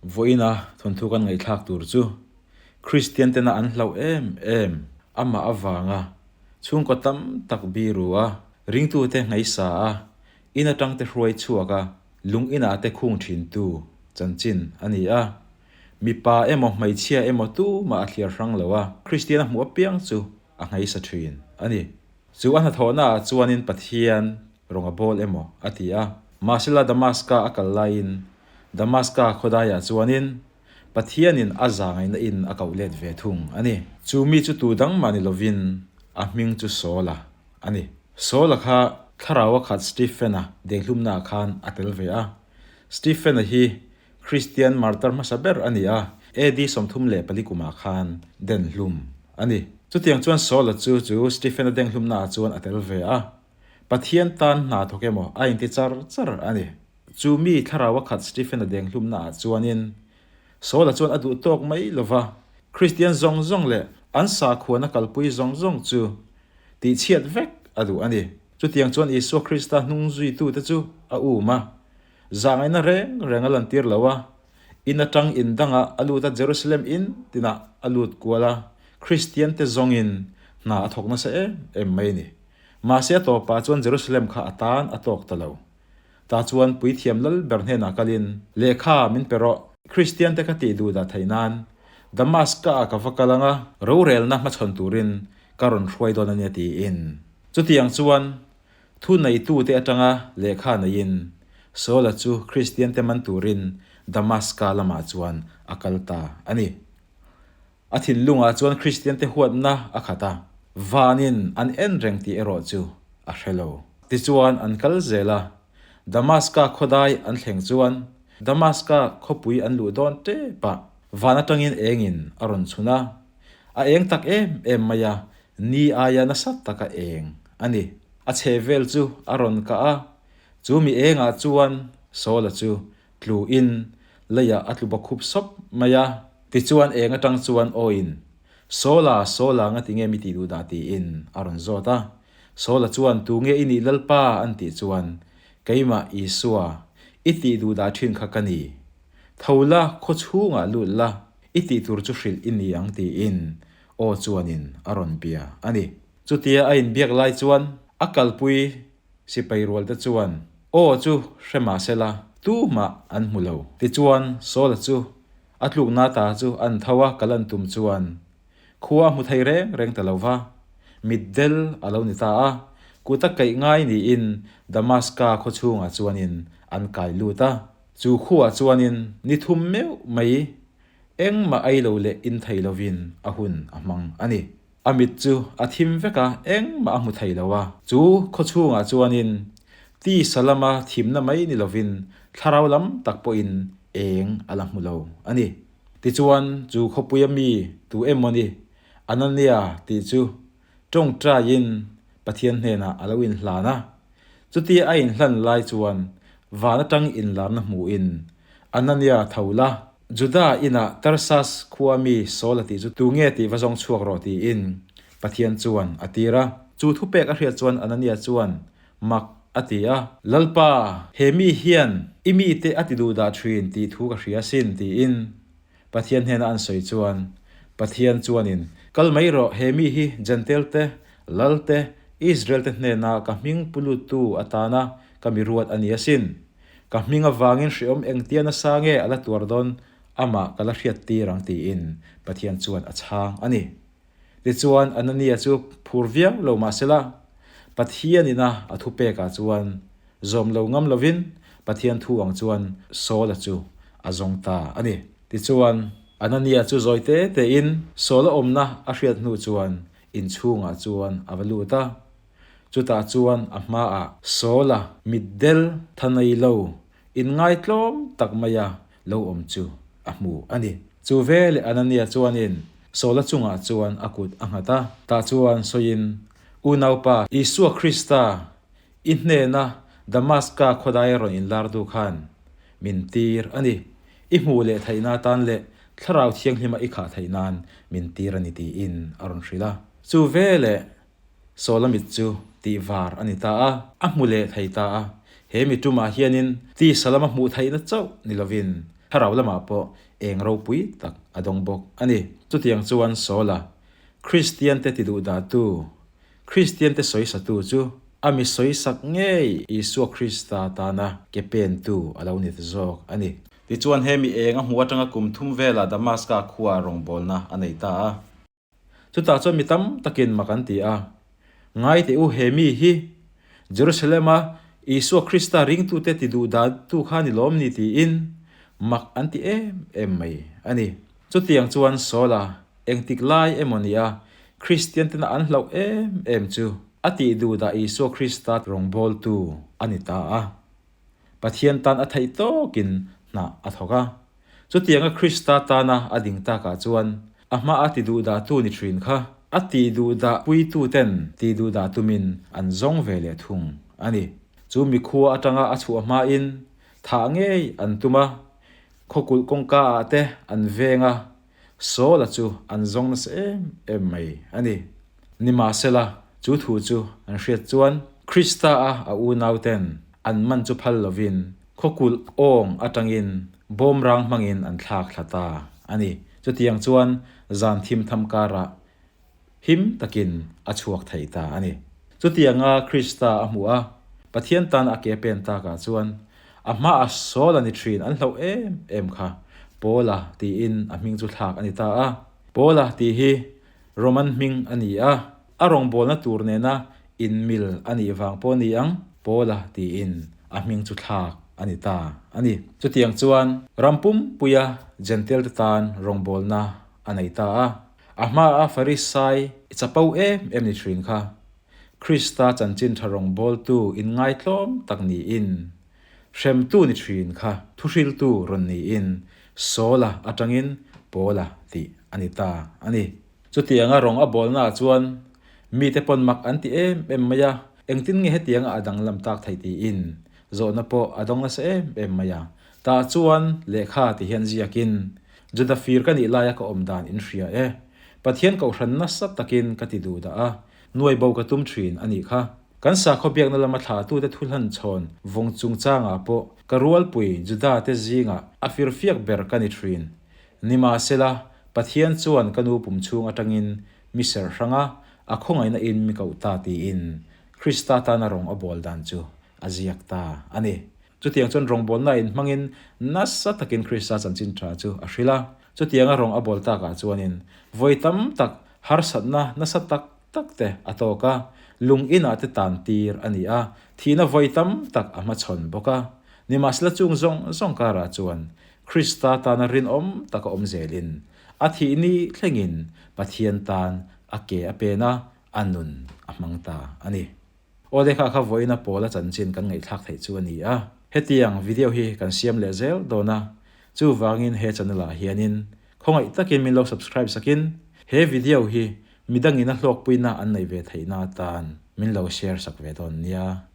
Vawiina thawnthu kan ngaihthlak tur chu Kristian tena an hlauh em em amah avanga chhungkaw tam tak biru a, ringtute ngaihsa a, in atangte hruai chhuak a, lung inah te khung thintu chanchin a ni a. Mipa emaw hmeichhia emaw tumah a thliar hrang lo a, Kristian a hmuh apiang chu a ngaihsa thin a ni. Chu a hnathawhnaah chuanin Pathian rawng a bawl emaw a ti a. Mahsela Damaska a kal laiin Damaska khawdaiah chuanin Pathianin a zangaihna in a koh let ve thung a ni. Chu mi chu tu dang mah ni lovin a hming chu Saula a ni. Saula kha thlarau a khat Stephen-a denghlumnaah khan a tel ve a. Stephen-a hi Kristian martar hmasa ber a ni a, AD 34 kumah khan denhlum a ni. Chutiang chuan Saula chu chu Stephen-a denghlumnaah chuan a tel ve a. Pathian tan hna thawk emaw a inti char char a ni. Chu mi thlarau a khat Stephen-a denghlumnaah chuanin Saula chuan a duh tawk mai lo va, Kristian zawng zawng leh an sakhuana kalpui zawng zawng chu tihchhiat vek a duh a ni. Chutiang chuan Isua Krista hnung zuitute chu a um a, zahngaihna reng reng a lantir lo a, in atang in dangah a lut a Jerusalem in tinah a lut kual a, Kristiante zawngin hna a thawk nasa em em mai a ni. Mahse a tawpah chuan Jerusalem kha a tan a tawk ta lo. Tah chuan Puithiam lal ber hnenah kalin, Lehkha min pe rawh. Kristiante ka tih duh dah theih nan Damaska-ah ka va kal ang a, rorelna hmachhawn turin ka rawn hruai dawn a nia tiin. Chutiang chuan thu neitute atanga lehkha neiin Saula chu Kristiante man turin Damaska lamah chuan a kal ta a ni. A thinlungah chuan Kristiante huatna a khat a, vanin an en reng tih erawh chu a hre lo. Tichuan an kal zel a, Damaska khawdai an thleng chuan Damaska khawpui an luh dawn tep a, van atangin engin a rawn chhun a, a eng tak em em mai a, ni aia nasa taka eng a ni. A chhehvel chu a rawn kah a, chu mi engah chuan Saula chu tlu in leiah a tlu bawkhup sawp mai a. Tichuan eng atang chuan aw in, Saula, Saula nga tinge mi tih duh dah tiin a rawn zawt a. Saula chuan tu nge i nih Lalpa an tih chuan, Keimah Isua, i tih duh dah thin kha ka ni. Tho la, khaw chhungah lut la, i tih tur chu hrilh i ni ang tiin aw chuanin a rawn bia a ni. Chutia a inbiak lai chuan a kalpui Sipai rualte chuan aw chu hre mah sela, tumah an hmu lo. Tichuan, Saula chu a tlukna ta chu an tho a, kal an tum chuan khua a hmu thei reng reng ta lo va, mitdel a lo ni ta a, kut a kaih ngai niin Damaska khaw chhungah chuanin an kai lut a. Chu khuaah chuanin ni thum meuh mai engmah ei lo leh in thei lovin a hun a hmang a ni. A mit chu a thim vek a, engmah a hmu thei lo a. Chu khaw chhungah chuanin tisa lama thimna mai ni lovin thlarau lam tak pawhin eng a la hmu lo a ni. Tichuan chu khawpuia mi tu emaw ni Anania tih chu tawngtaiin Pathian hnenah a lo inhlan a. Chutia a inhlan lai chuan van atang inlarna hmuhin Anania tho la, Juda inah Tarsas khua mi Saula tih chu tu nge tih va zawng chhuak rawh tiin Pathian chuan a tir a. Chu thupek a hriat chuan Anania chuan mak a ti a, Lalpa, he mi hian i mite a ti duh dah thin tih thu ka hria asin tiin Pathian hnena an sawi chuan Pathian chuanin, Kal mai rawh, he mi hi Jentail te, Lal te, Israel te hnena ka hming puluttu atana ka mi ruat a ni asin. Ka hming avangin hreawm engtia nasa nge a la tuar dawn amah ka la hriat tir ang tiin Pathian chuan a chhang a ni. Tichuan Anania chu phur viau lo mah sela, Pathian ina a thupekah chuan zawm lo ngam lovin Pathian thu ang chuan Saula chu a zawng ta a ni. Tichuan Anania chu zawi te tein Saula awmna a hriat hnu chuan inchhungah chuan a va lut a. Chutah chuan a hmaah Saula mitdel tha nei lo inngaitlawm tak maia lo awm chu a hmu a ni. Chu veleh Anania chuanin Saula chungah chuan a kut a nghat a, tah chuan sawiin, Unaupa, Isua Krista, i hnena Damaska khawdai rawn inlar duh khan min tir a ni. I hmuh leh theihna atan leh Thlarau Thianghlima i khah theih nan min tir a ni tiin a rawn hrilh a. Chu veleh Saula mit chu tih var a ni ta a, a hmu leh thei ta a. He mi tumah hianin tisa lama hmuh theihna chauh ni lovin. Thlarau lamah pawh eng ropui tak a dawng bawk a ni. Chutiang chuan Saula, Kristiante tiduhdahtu, Kristiante sawisatu chu a mi sawisak ngei Isua Krista tana ke pentu a lo ni ta zawk a ni. Tichuan he mi eng a hmuh atanga kum thum velah Damaska khuaa rawngbawlna a nei ta a. Chutah chuan mi tam takin mak an ti a, Ngai teh u, he mi hi Jerusalem-a Isua Krista ringtute ti duh datu kha ni lawm ni tiin mak an ti em em mai a ni. Chutiang chuan Saula engtik lai emaw nia Kristian tena an hlauh em em chu a tih duh dah Isua Krista rawngbawltu a ni ta a. Pathian tan a theih tawkin hna a thawk a. Chutianga Krista tana a ding takah chuan a hma a ti duhdahtu ni thin kha a ti duhdah puituten ti duhdah tumin an zawng ve leh thung a ni. Chu mikhua atanga a chhuah hmain thah ngei an tum a, khawkulh kawngka ah te an veng a, Saul-a chu an zawng nasa em em mai a ni. Nimahsela, chu thu chu an hriat chuan Krista-a a unauten an man chu phal lovin Khawkulh awng atangin bawmrang hmangin an thlak thla ta a ni. Chutiang chuan zan thim tham karah him takin a chhuak thei ta a ni. Chutianga Krista a hmuh a, Pathian tan a ke pen takah chuan a hmaah Saul a ni thin an hlauh em em kha Paula tiin a hming chu thlak a ni ta a. Paula tih hi Roman hming a ni a, a rawngbawlna tur nena inmil a nih vang pawh ni ang, Paula tiin a hming chu thlak a ni ta a ni. Chutiang chuan ram pumpuia Jentail te tan rawngbawlna a nei ta a. A hmaa Farisai chapo em em ni thin kha, Krista chanchin tha rawngbawltu inngaitlawm tak niin, hremtu ni thin kha thuhriltu rawn niin Saula atangin Paula tih a ni ta a ni. Chutianga rawng a bawlnaah chuan mite pawn mak an ti em em mai a, engtin nge hetianga a danglam tak theih tiin zawhna pawh a dawng nasa em em mai a. Tah chuan lehkha ti hian ziakin, Juda fir ka nih laia ka awm dan in hria e. Pathian kohhran nasa takin ka ti duh dah a, nuai bo ka tum thin a nih kha. Kan sakhaw biakna lama thlahtute thu hlan chhawn vawng chungchangah pawh ka rualpui Juda te zingah a firfiak ber ka ni thin. Nimahsela, Pathian chuan ka nu pum chhung atangin mi serh hrang a, a khawngaihna in mi koh ta tiin Krista tana rawng a bawl dan chu a ziak ta a ni. Chutiang chuan rawngbawlna in hmangin nasa takin Krista chanchin tha chu a hrilh a. Chutianga rawng a bawl takah chuanin vawi tam tak harsatna nasa tak tak te a tawk a, lung inah te tan tir a ni a, thihna vawi tam tak a hmachhawn bawk a. Nimahsela chung zawng zawng karah chuan Krista tana rinawm taka awm zelin a thih ni thlengin Pathian tan a ke a pen a, a nun a hmang ta a ni. Aw lehkha kha vawiina Paula chanchin kan ngaihthlak theih chu a ni a. Hetiang video hi kan siam leh zel dawn a, chuvangin he channel ah hianin khawngaih takin min lo subscribe sakin he video hi midangin a hlawkpuina an neih ve theihna atan min lo share sak ve dawn nia.